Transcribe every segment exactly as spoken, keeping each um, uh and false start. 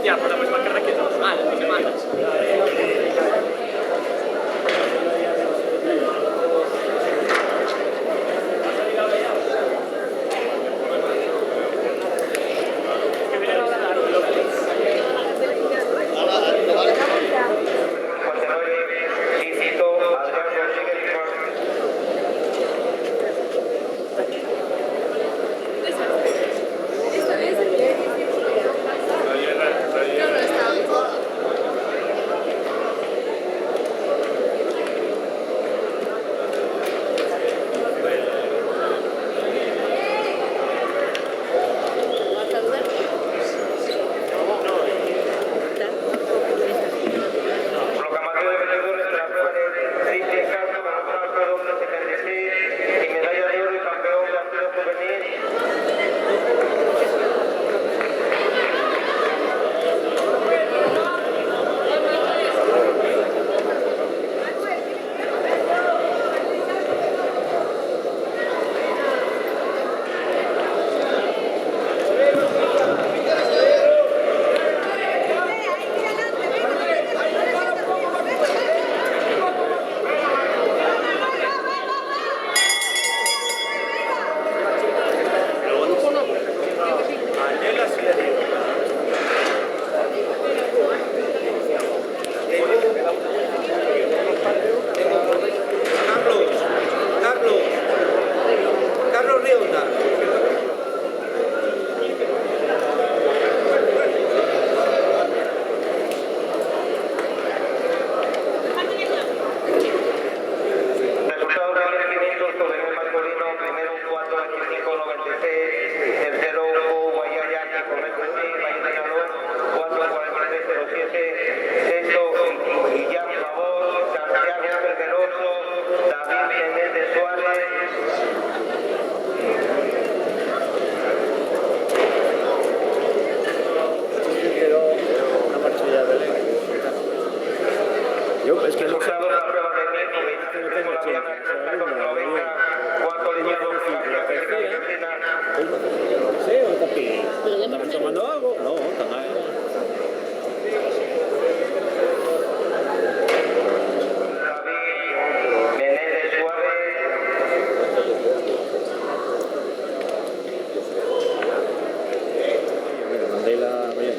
Ya, pues la puedes marcar aquí, ¿no? Ah, la puedes marcar. Proclamatoria de vencedores de la prueba de triple salto, ganador de setenta y seis y medalla de oro y campeón de la serie juvenil. Carlos, Carlos, Carlos Rionda. Resultados de los quinientos, por el masculino, primero cuatro veinticinco noventa y seis, tercero Hugo Bayaya, cinco metros seis, Bayona López, cuatro cuarenta y tres cero siete, sexto Guillán Pavón, Santiago Pedroso, David Menéndez Suárez. Yo, es que no sé. Sí, o está pi-, ¿están tomando algo? No, están ahí. Mira, mandé la, oye,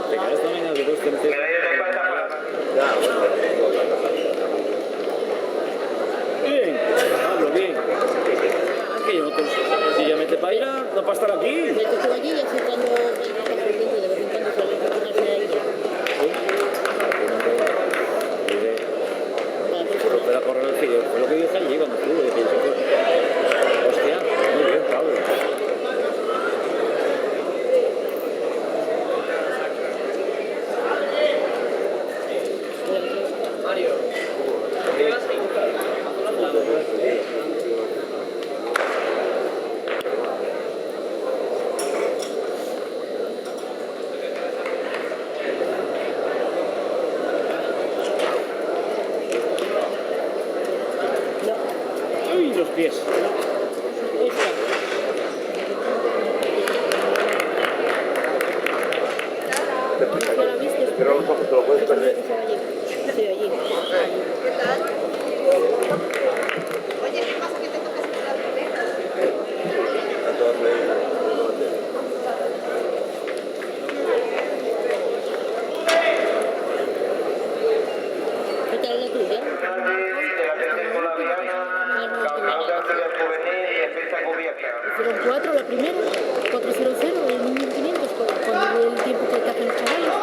te quedas también a ver. Bien, Pablo, bien. Ah, que yo no te, si ya mete pa ir a, no pa estar aquí. Me tocó allí y así cuando me toca el tiempo y de vez en cuando suelo tocarse ahí. Sí. Para la próxima. Pero correr el frío, fue lo que dije allí cuando estuve, que pienso que, hostia, muy bien, Pablo. Uy, los pies. Pero los ojos te lo puedes perder. Sí, allí. ¿Qué tal la tuya? Ah, no, fueron cuatro la primera, cuatro cero cero, el mil quinientos, cu-, cuando hubo el tiempo que hacen los chavales.